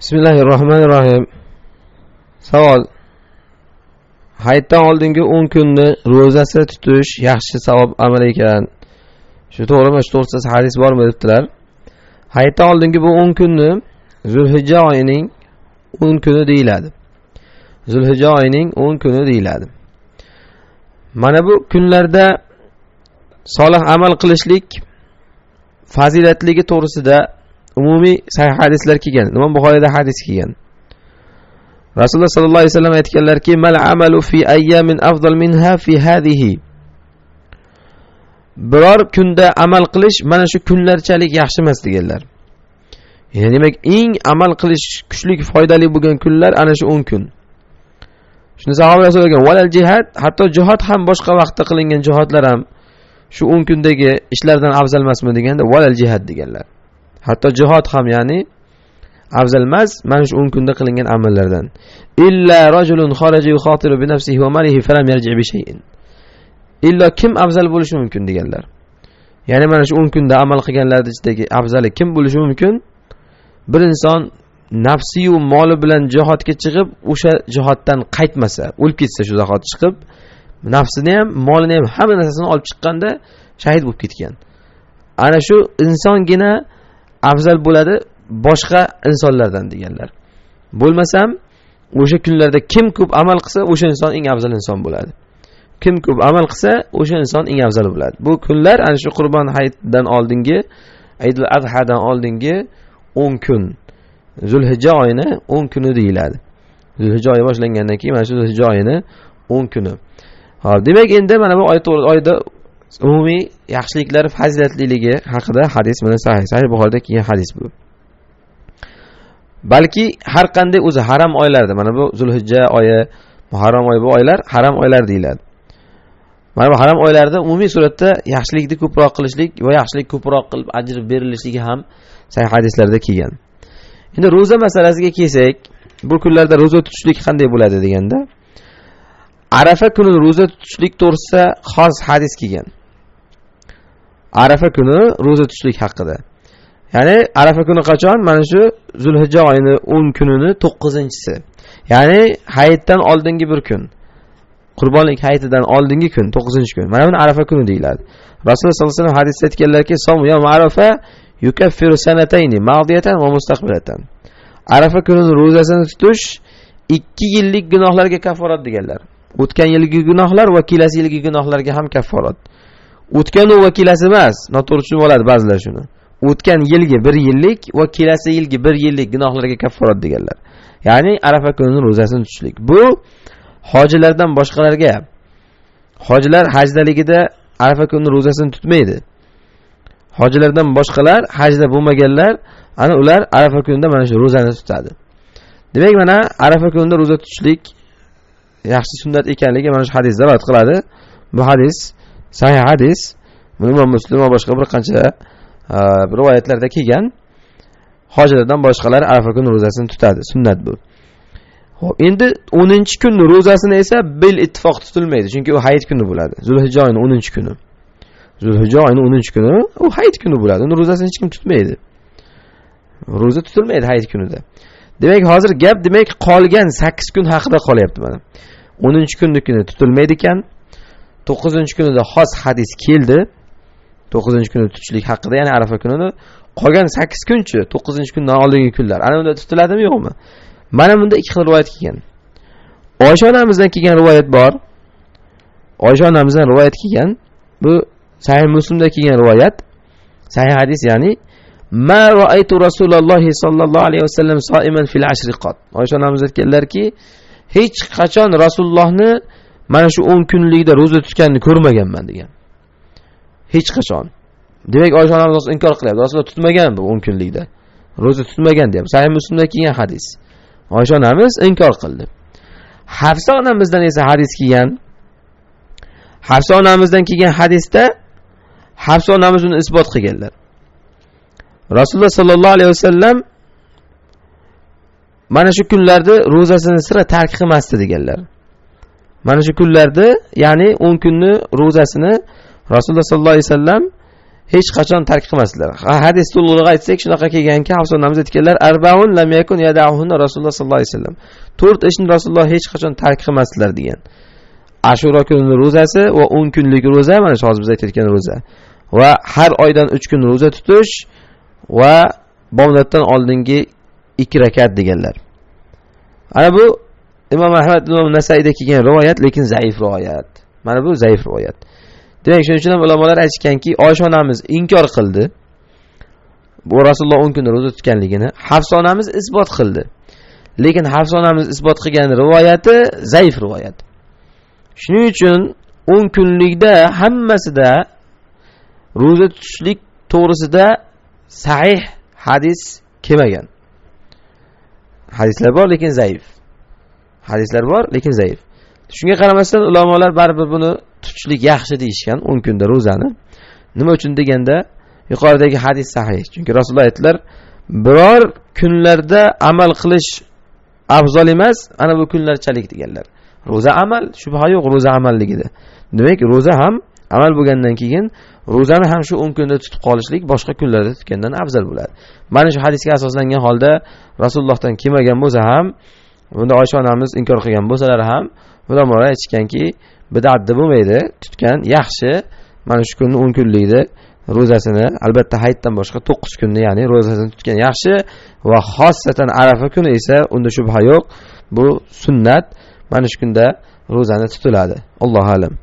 Bismillahirrohmanirrohim. Savol: hayitdan oldingi 10 kunni ro'zasi tutish yaxshi savob amal ekan. Shu to'g'rimi? Shu to'g'risida hadis bormi debdilar. Hayitdan oldingi bu 10 kunni Zulhijja oyining 10 kuni deyiladi. Zulhijja oyining 10 kuni deyiladi. Mana bu kunlarda solih amal qilishlik fazilatligi to'g'risida umumiy sahih hadislar kelgan. Imom Buxoriyda hadis kelgan. Rasululloh sallallohu alayhi vasallam aytganlarki, "Mal amalu fi ayyamin afdal minha fi hadhihi." Biror kunda amal qilish mana shu kunlarchalik yaxshi emas deganlar. Ya'ni demak, eng amal qilish kuchli, foydali bo'lgan kunlar ana shu 10 kun. Shuni sahobalar so'ragan, "Valal jihad?" Hatto jihad ham, boshqa vaqtda qilingan jihodlar ham shu 10 kundagi ishlardan afzal emasmi deganda, "Valal jihad" deganlar. Hatto jihod ham, ya'ni afzal emas mana shu 10 kunda qilingan amallardan. Illa rajulun kharaja yukhatiru bi nafsihi wa malihi falam yarji bi shay'in. Illo kim afzal bo'lishi mumkin deganlar. Ya'ni mana shu 10 kunda amal qilganlar ichidagi afzali kim bo'lishi mumkin? Bir inson nafsiyu moli bilan jihodga chiqib, o'sha jihoddan qaytmasa, o'lib ketsa, shu zahoti chiqib, nafsini ham, molini ham, hamma narsasini olib chiqqanda shahid bo'lib ketgan. Ana shu insongina afzal bo'ladi boshqa insonlardan deganlar. Bo'lmasam o'sha kunlarda kim ko'p amal qilsa, o'sha inson eng afzal inson bo'ladi. Kim ko'p amal qilsa, o'sha inson eng afzal bo'ladi. Bu kunlar ana shu Qurbon hayitidan oldingi, Aydul Adhadan oldingi 10 kun. Zulhijja oyini 10 kuni deyiladi. Zulhijja oyi boshlangandan keyin mana shu Zulhijja oyini 10 kuni. Xo'p, demak endi mana bu oy oyda umumiy yaxshiliklar fazilatliligi haqida hadis mana sahih, Sahih Buxoriyda kelgan hadis bu. Balki har qanday o'zi haram oylarda, mana bu Zulhijja oyi, Muharram oyi, bu oylar haram oylar deyiladi. Mana bu haram oylarda umumiy suratda yaxshilikni ko'proq qilishlik va yaxshilik ko'proq qilib ajr berilishligi ham sahih hadislarda kelgan. Endi ro'za masalasiga kelsak, bu kunlarda ro'za tutishlik qanday bo'ladi deganda, Arafa kuni ro'za tutishlik to'g'risida xos hadis kelgan. Arafa kuni ro'za tutishlik haqida. Ya'ni Arafa kuni qachon? Mana shu Zulhijja oyini 10 kunini 9-chisi. Ya'ni hayitdan oldingi bir kun. Qurbonlik hayitidan oldingi kun, 9-kun. Mana buni Arafa kuni deyiladi. Rasululloh sollallohu alayhi vasallam hadisda aytganlarki, "Som yawm Arafa yukaffiru sanatayni madiyatan va mustaqbilatan." Arafa kunini ro'zasini tutish 2 yillik gunohlarga kafforat deganlar. O'tgan yilgi gunohlar va kelasi yilgi gunohlarga ham kafforat. O'tgan va kelasi emas, noto'g'ri tushunib oladi ba'zilar shuni. O'tgan yilgi 1 yillik va kelasi yilgi 1 yillik gunohlarga kafforat deganlar. Ya'ni Arafa kunini ro'zasini tutishlik. Bu hojilardan boshqalarga. Hojilar hajdaligida Arafa kunini ro'zasini tutmaydi. Hojilardan boshqalar, hajda bo'lmaganlar, ana ular Arafa kunida mana shu ro'zani tutadi. Demak, mana Arafa kunida ro'za tutishlik yaxshi sunnat ekanligi mana shu hadis dalolat qiladi. Bu hadis sahih hadis. Buni Imom Muslim va boshqa bir qancha rivoyatlarda kelgan. Hojilardan boshqalar Arafa kuni ro'zasini tutadi. Sunnat bu. Xo'p, endi 10-kunni ro'zasini esa bil ittifoq tutilmaydi, chunki u hayit kuni bo'ladi. Zulhijja oyining 10-kuni. Zulhijja oyining 10-kuni u hayit kuni bo'ladi. Uni ro'zasini hech kim tutmaydi. Ro'za tutilmaydi hayit kunida. Demak, hozir gap demak qolgan 8 kun haqida qolyapti mana. 10-kunnikini tutilmaydi ekan. 9-kunida xos hadis keldi. 9-kuni tutishlik haqida, ya'ni Arafa kunini. Qolgan 8 kunchi, 9-kundan oldingi kunlar. Ana unda tutiladimi, yo'qmi? Mana bunda ikki xil rivoyat kelgan. Oysha onamizdan kelgan rivoyat bor. Oysha onamizdan rivoyat kelgan. Bu Sahih Muslimda kelgan rivoyat. Sahih hadis, ya'ni ma ra'aytu Rasululloh sallallohu alayhi vasallam soiman fil ashri qat. Oysha onamiz aytganlarki, hech qachon Rasulullohni mana shu 10 kunlikda ro'za tutganini ko'rmaganman degan. Hech qachon. Demak, Oysha onamiz inkor qilyapti. Rasululloh tutmagan bu 10 kunlikda. Ro'za tutmagan deyapti. Sahih Muslimda kelgan hadis. Oysha onamiz inkor qildi. Hafsa onamizdan esa hadis kelgan. Hafsa onamizdan kelgan hadisda Hafsa onamiz uni isbot qilganlar. Rasululloh sallallohu alayhi vasallam mana shu kunlarda ro'zasini sira tark qilmasdi deganlar. Mana shu kunlarda, ya'ni 10 kunni ro'zasini Rasululloh sallallohu alayhi vasallam hech qachon tark qilmasdilar. Hadis to'lig'iga aytsak shunaqa kelganki, Hafsa onamiz aytganlar: "Arbaun lam yakun yada'uhunna Rasululloh sallallohu alayhi vasallam." 4 ishni Rasululloh hech qachon tark qilmasdilar degan. Ashura kunini ro'zasi va 10 kunlik ro'za, mana shu hozir biz aytayotgan ro'za. Va har oydan 3 kun ro'za tutish va bomdoddan oldingi 2 rakat deganlar. Ana bu Imom Ahmad, Imom Nasaiyda kelgan rivoyat, lekin zaif rivoyat. Mana bu zaif rivoyat. Demak, shuning uchun ham ulamolar aytishganki, Oysha onamiz inkor qildi. Bu Rasululloh 10 kun ro'za tutganligini, Hafsa onamiz isbot qildi. Lekin Hafsa onamiz isbot qilgan rivoyati zaif rivoyat. Shuning uchun 10 kunlikda hammasida ro'za tutishlik to'g'risida sahih hadis kelmagan. Hadislar bor, lekin zaif. Hadislar bor, lekin zaif. Shunga qaramasdan ulamolar baribir buni tutishlik yaxshi deyishgan 10 kunda ro'zani. Nima uchun deganda, yuqoridagi hadis sahih. Chunki Rasululloh aytdilar, biror kunlarda amal qilish afzal emas, ana bu kunlarchalik deganlar. Ro'za amal, shubha yo'q ro'za amalligida. Demak, ro'za ham amal bo'lgandan keyin ro'zani ham shu 10 kunda tutib qolishlik boshqa kunlarda tutgandan afzal bo'ladi. Mana shu hadisga asoslangan holda Rasulullohdan kelmagan bo'lsa ham, bunda Oysha onamiz inkor qilgan bo'lsalar ham, ulamolar aytishganki, bid'at deb bo'lmaydi, tutgan yaxshi. Mana shu kunni 10 kunlikni ro'zasini, albatta hayitdan boshqa 9 kunni, ya'ni ro'zasini tutgan yaxshi va xossatan Arafa kuni esa unda shubha yo'q, bu sunnat. Mana shu kunda ro'zani tutiladi. Allohu a'lam.